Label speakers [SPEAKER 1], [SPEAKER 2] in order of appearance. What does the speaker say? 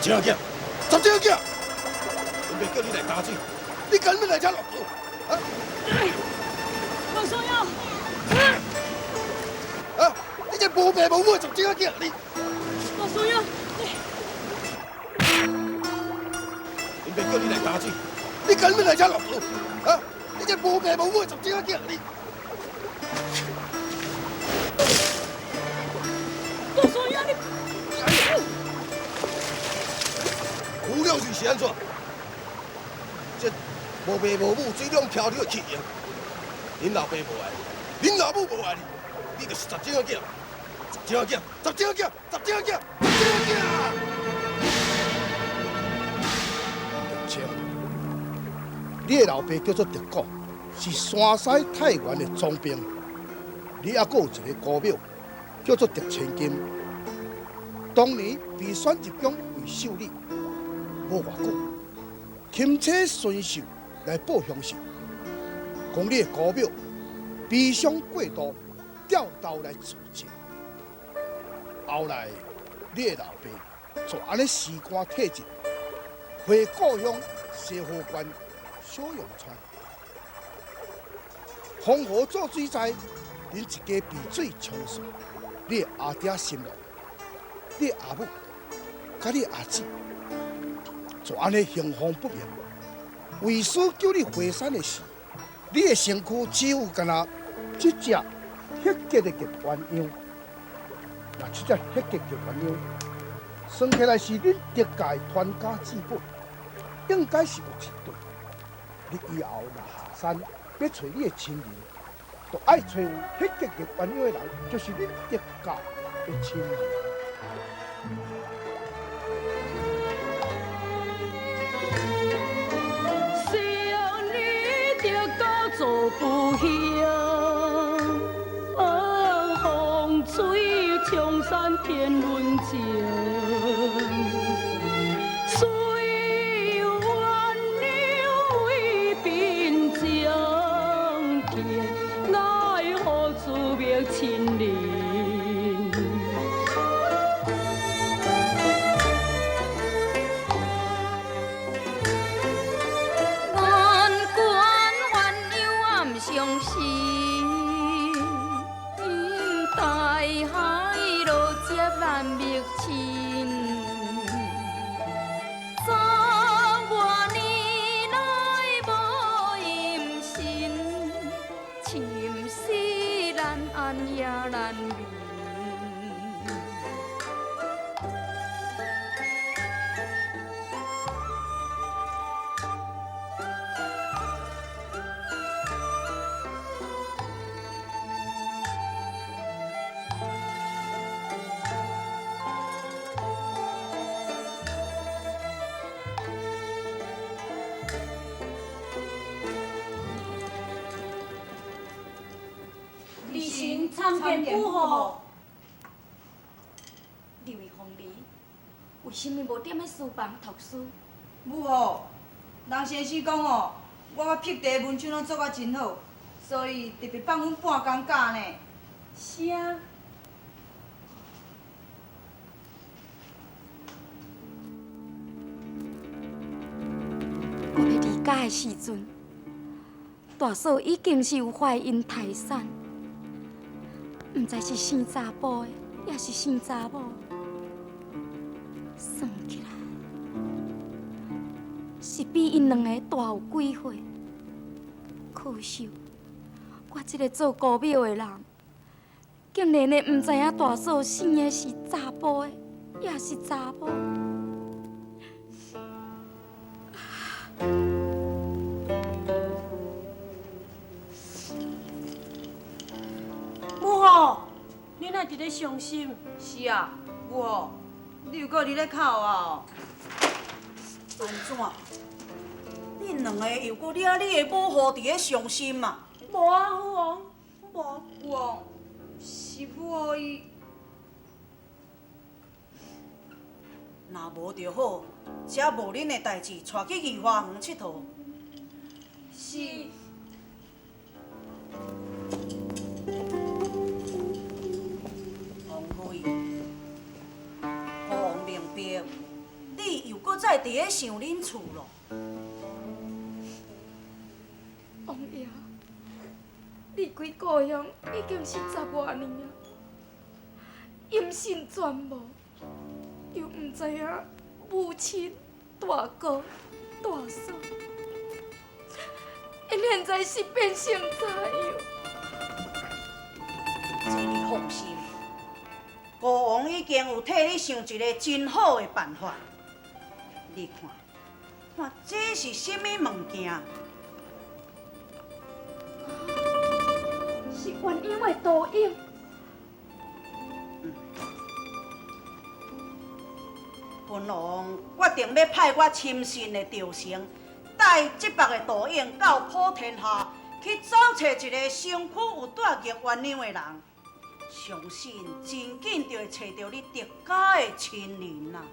[SPEAKER 1] 精仔囝，十精仔囝，阮爸叫你來打水，你敢欲來遮落毒？啊！
[SPEAKER 2] 無需要。
[SPEAKER 1] 啊！你這無爸無母的十精仔囝，你
[SPEAKER 2] 無需要。
[SPEAKER 1] 阮爸叫你來打水，你敢欲來遮落毒？啊！你這無爸無母的十精仔囝，你
[SPEAKER 2] 無需要你。
[SPEAKER 1] 胡了水是按怎？這無爸無母，水兩漂流的棄嬰，恁老爸無愛你，恁老母無愛你，你就是十精仔囝，十精仔囝，十精仔囝，十精仔囝，十精仔囝！
[SPEAKER 3] 德清，你的老爸叫做德古，是山西太原的總兵。你猶閣有一个姑母，叫做德千金。當年被選入宮為秀女，無偌久，擒車孫秀來報鄉信，講你的姑母悲傷過度，吊刀來自盡。後來你的老爸就按呢辭官退職，回故鄉西河縣小陽川。黃河做水災，恁一家被水沖散，你的阿爹身亡，你的阿母佮你的阿姊，就按呢行踪不明。為師救你回山的時，你的身軀只有干焦這隻血結的結鴛鴦。那這隻血結的鴛鴦，算起來是恁德家的傳家之寶，應該是有一對。你以後若下山欲揣你的親人，就愛揣有血結的鴛鴦的人，就是恁德家的親人。
[SPEAKER 2] 想你得到做不休，風水沖散天阮情。雖有鸳鸯為賓情，奈何自滅親人。
[SPEAKER 4] 願君鸳鸯暗相思，大海落接難覓親。十外年來無音信，寢時難安也難眠。
[SPEAKER 2] 兒臣參見母后。
[SPEAKER 4] 二位鳳兒，為啥物無踮咧書房讀書？
[SPEAKER 5] 母后，人先生講哦，我佮碧茶文章攏做甲真好，所以特別放阮半工假呢。
[SPEAKER 2] 是啊。
[SPEAKER 4] 我欲離家的時陣，大嫂已經是有懷孕待產，毋知是生查埔的，抑是生查某。算起來，是比𪜶兩个大有幾歲。可惜，我這个做姑母的人，竟然會毋知影大嫂生的是查埔的，抑是查某。
[SPEAKER 2] 母后，你哪伫咧傷心？
[SPEAKER 5] 是啊，母后，你又閣佇咧哭啊？
[SPEAKER 6] 按怎？恁兩个又閣掠你的母后佇咧傷心啊？
[SPEAKER 2] 無啊，父王，無。
[SPEAKER 5] 父王，是母后伊。
[SPEAKER 6] 若無就好，這無恁的代誌，帶去御花園𨑨迌。
[SPEAKER 5] 是。
[SPEAKER 6] 王妃，父王明白，你又閣再佇咧想恁厝咯？
[SPEAKER 4] 王爺，離開故鄉已經是十外年啊，音信全無，又毋知影母親、大哥、大嫂，𪜶現在是變成怎樣？
[SPEAKER 6] 這你放心，孤王已經有替你想一个真好的辦法。你看，看這是啥物物件？
[SPEAKER 4] 是鴛鴦的圖影。
[SPEAKER 6] 本王決定欲派我親信的趙成，帶這幅的圖影到普天下去找揣一个身軀有帶玉鴛鴦的人，相信真緊就會揣著你獨家的親人啊！